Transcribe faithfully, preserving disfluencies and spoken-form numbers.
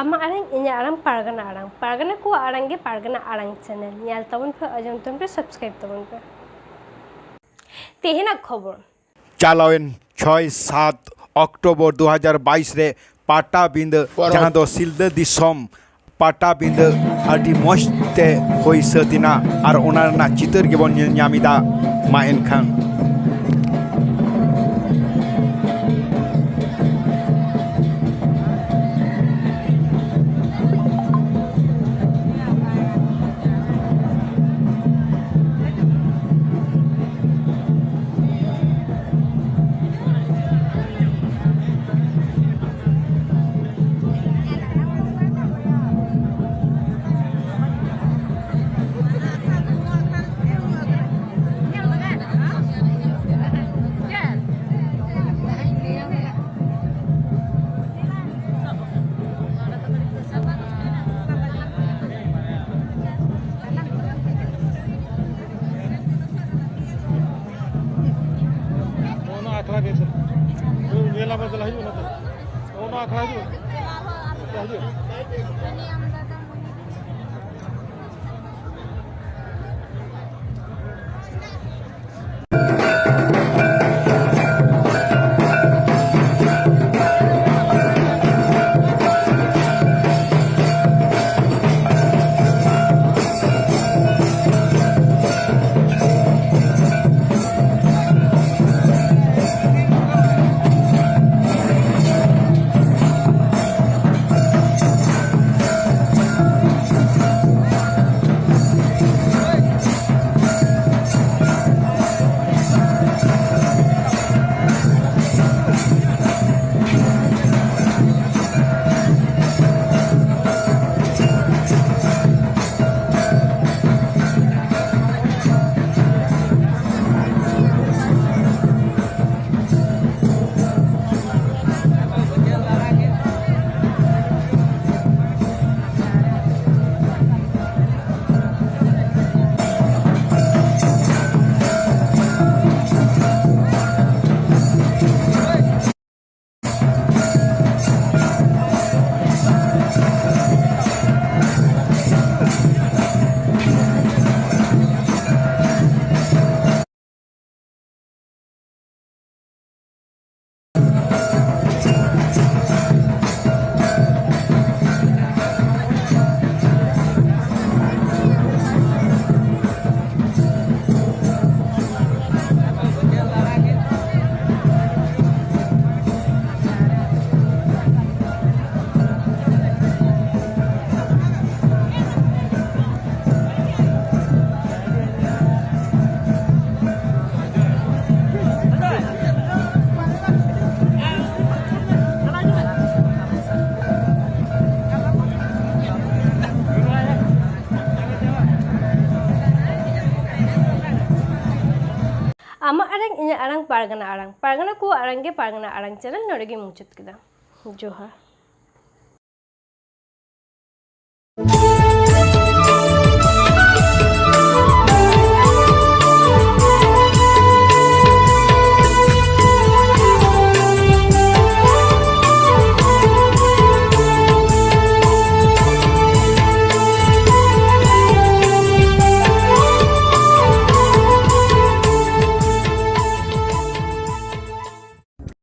ᱟᱢᱟᱜ ᱟᱲᱟᱝ, ᱤᱧᱟᱹᱜ ᱟᱲᱟᱝ, ᱯᱟᱨᱜᱟᱱᱟ ᱟᱲᱟᱝ᱾ ᱯᱟᱨᱜᱟᱱᱟ ᱠᱚᱣᱟᱜ ᱟᱲᱟᱝ ᱜᱮ ᱯᱟᱨᱜᱟᱱᱟ ᱟᱲᱟᱝ ᱪᱮᱱᱮᱞ᱾ ᱧᱮᱞ ᱛᱟᱵᱚᱱ ᱯᱮ, ᱟᱸᱡᱚᱢ ᱛᱟᱵᱚᱱ ᱯᱮ, ᱥᱟᱵᱥᱠᱨᱟᱭᱤᱵ ᱛᱟᱵᱚᱱ ᱯᱮ᱾ ᱛᱮᱦᱮᱧᱟᱜ ᱠᱷᱚᱵᱚᱨ᱾ ᱪᱟᱞᱟᱣᱮᱱ ᱪᱷᱚᱭ ᱥᱟᱛ ᱚᱠᱴᱳᱵᱚᱨ ᱫᱩ ᱦᱟᱡᱟᱨ ᱵᱟᱭᱤᱥ ᱨᱮ ᱯᱟᱴᱟᱵᱤᱸᱫᱟᱹ, ᱯᱚᱨᱚᱵᱽ᱾ ᱡᱟᱦᱟᱸ ᱫᱚ ᱥᱤᱞᱫᱟᱹ ᱫᱤᱥᱚᱢ ᱯᱟᱴᱟᱵᱤᱸᱫᱟᱹ, ᱟᱹᱰᱤ ᱢᱚᱡᱽ ᱛᱮ ᱦᱩᱭ ᱥᱟᱹᱛ ᱮᱱᱟ ᱟᱨ ᱚᱱᱟ ᱨᱮᱱᱟᱜ ᱪᱤᱛᱟᱹᱨ ᱜᱮᱵᱚᱱ ᱧᱮᱞ ᱧᱟᱢ ᱮᱫᱟ᱾ ᱢᱟ ᱮᱱᱠᱷᱟᱱ᱾ ᱚᱱᱟ ᱟᱠᱷᱲᱟ ᱜᱮ ᱥᱮ᱾ ᱧᱮᱞ ᱟᱵᱚ ᱪᱟᱞᱟᱜ ᱦᱩᱭᱩᱜᱼᱟ ᱱᱚᱛᱮ᱾ ᱚᱱᱟ ᱟᱠᱷᱲᱟ ᱦᱤᱡᱩᱜ᱾ ᱦᱤᱡᱩᱜ᱾ ᱟᱢᱟᱜ ᱟᱲᱟᱝ, ᱤᱧᱟᱹᱜ ᱟᱲᱟᱝ, ᱯᱟᱨᱜᱟᱱᱟ ᱟᱲᱟᱝ, ᱯᱟᱨᱜᱟᱱᱟ ᱠᱚᱣᱟᱜ ᱟᱲᱟᱝ ᱜᱮ ᱯᱟᱨᱜᱟᱱᱟ ᱟᱲᱟᱝ ᱪᱮᱱᱮᱞ ᱱᱚᱰᱮ ᱜᱤᱧ ᱢᱩᱪᱟᱹᱫ ᱠᱮᱫᱟ᱾ ᱡᱚᱦᱟᱨ᱾